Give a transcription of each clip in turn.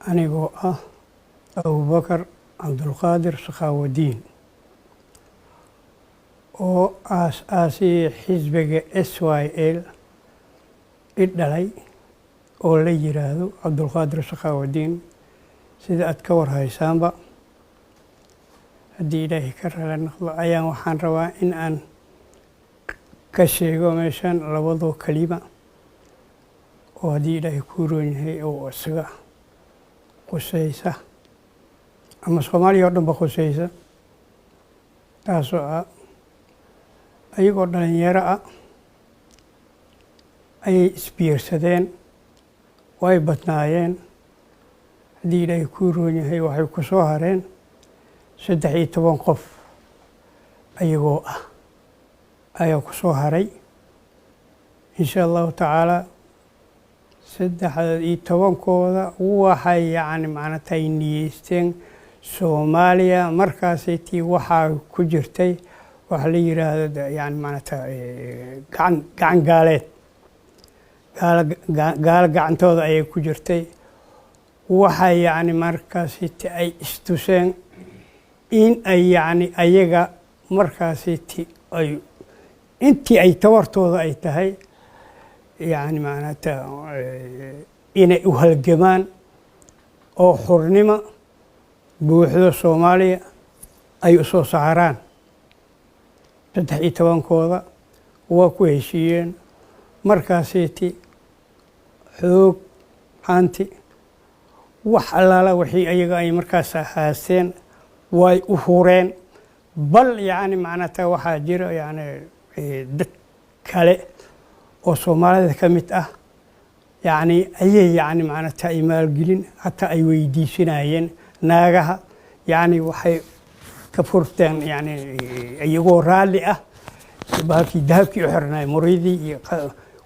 Anigoo ah Abubakar Cabdulqaadir Sakhaawadiin oo aas-aasiyey xisbiga SYL, i dhalay oo la yiraahdo Cabdulqaadir Sakhaawadiin, sida aad ka war haysaanba, haddii Ilaahay ka rala noqdo, ayaan waxaan rabaa in aan ka sheego meeshan labadoo kalima oo haddii Ilaahay kuu roon yahay oo isaga khusaysa ama Soomaaliya oo dhan ba khusaysa, taasoo ah ayagoo dhalinyaro ah ayay isbiirsadeen, way badnaayeen. Haddii Ilaahay kuu roon yahay, waxay ku soo hareen 13 qof ayagoo ah ayaa ku soo haray. Insha Allahu tacaala, 13-kooda waxay yacni macnatahay niyeysteen Soomaaliya. Markaasay tii waxaa ku jirtay waxa la yiraahdo yani maanata gacan gaaleed, gaalo gacantooda ayay ku jirtay. Waxay yacni markaasi ti ay istuseen in ay yacni ayaga markaasi ti ay intii ay tabartooda ay tahay yacni maanata inay u halgamaan oo xurnimo buuxdo Soomaaliya ay u soo saaraan. 13-kooda waa ku heshiiyeen. Markaasiti xoog, hanti, wax allaala wixii ayaga ay markaas haasteen way u hureen. Bal yacni macnata waxaa jira yacni dad kale oo Soomaalida ka mid ah yacni ayay yacni macnata ay maalgelin hataa ay weydiisanayeen. Naagaha yacni waxay ka furteen yani iyagoo raalli ah bahalkii dahabkii u xirnaa, muridii iyo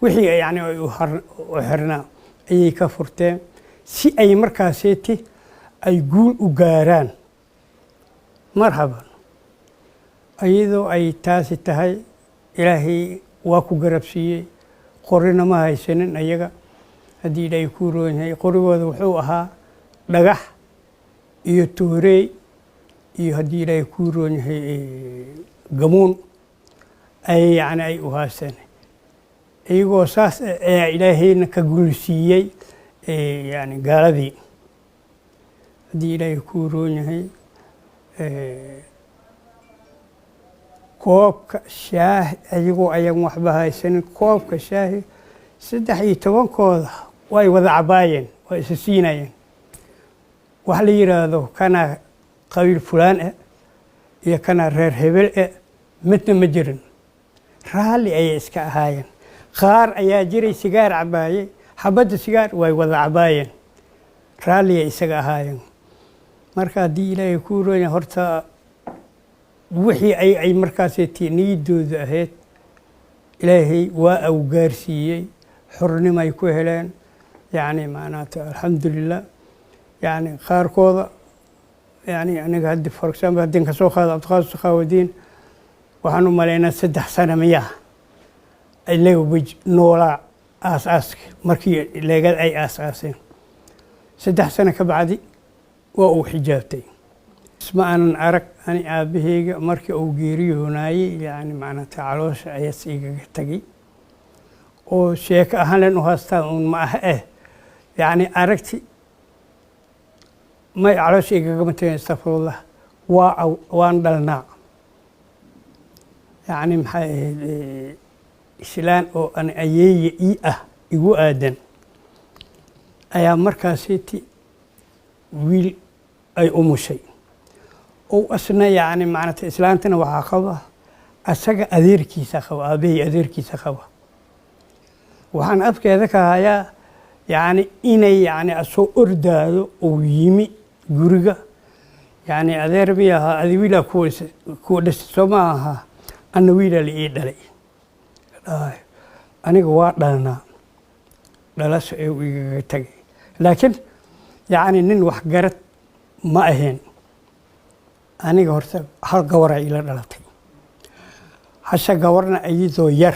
wixii yani u xirnaa ayay ka furteen si ay markaaseeti ay guul u gaaraan. Marhaban, iyadoo ay taasi tahay, Ilaahay waa ku garabsiiyey. Qorina ma haysanin ayaga. Haddii Ilaahay kuu roon yahay, qorigooda wuxuu ahaa dhagax iyo toorey iyo, haddii Ilaahay kuu roon yahay, gamuun ay yani ay u haasteen. Iyagoo saas ayaa Ilaahayna ka guulsiiyey yani gaaladii. Haddii Ilaahay kuu roon yahay, koobka shaahi, ayagoo ayan waxba haysanin, koobka shaahi 13-kooda way wada cabaayeen, waa isa siinayeen. Wax la yidhaahdo kanaa qabiil fulaan eh iyo kanaa reer hebel eh midna ma jirin, raalli ayay iska ahaayeen. Qaar ayaa jiray sigaar cabaayey, xabadda sigaar way wada cabaayeen, raalliyay isaga ahaayeen. Marka haddii Ilaahay kuu roon yahay, horta wixii ay markaaseti niyaddooda ahayd Ilaahay waa au gaarsiiyey, xornimay ku heleen. Yacni maanaata alxamdulilah. Yani qaarkooda, yani aniga haddi, for example, haddin ka soo qaado Cabdiqaadir Sakhaawadiin, waxaan u malaynaa 3 sano miyaa ilaga wej noolaa aas-aaska markii leegada ay aas-aaseen. 3 sano ka bacdi waa uu xijaabtay. Isma aanan arag ani aabaheyga markii uu geeriyoonaayey. Yani macnata caloosha ayaas igaga tagay oo sheeko ahaan len u haastaa uun ma aha eh. Yani aragti may caloosha igagama tagin, astafurullah, waa waan dhalnaa. Yani maxay ahayd, islaan oo an ayeeye ii ah igu aadan ayaa markaasiti wiil ay umushay oo asna yacni macanata islaantana waxaa qaba asaga adeerkiisa qaba, aabbahay adeerkiisa qaba. Waxaan afkeeda ka hayaa yacni inay yacni asoo ordaado uu yimi guriga. Yacni adeer mi ahaa, adi wiilaa kuwa dhashay soo ma aha, anna wiilaa la ii dhalay, aniga waa dhalnaa. Dhalasho ee uu igaga tagay, laakiin yacni nin waxgarad ma ahayn. Aniga horta hal gabaraa ila dhalatay, hasha gabarna iyadoo yar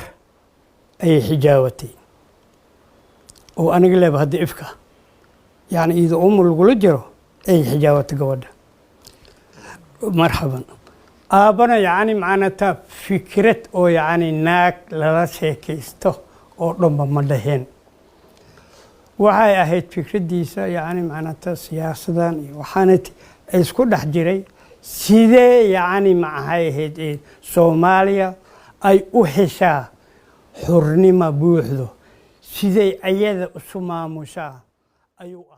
ayay xijaabatay oo aniga leeba hadda ifka Yani iyadoo umul lagula jiro ay xijaabato gabadha. Marxaban, aabbana yacni macnata fikrad oo yacni naag lala sheekaysto oo dhanba ma dhaheen. Waxay ahayd fikraddiisa, yacni macnata, siyaasadan iyo waxaana isku dhex jiray. Sidee yacni maxay ahayd ee Soomaaliya ay u heshaa xurnimo buuxdo, siday ayada isu maamushaa ayuu ahaa.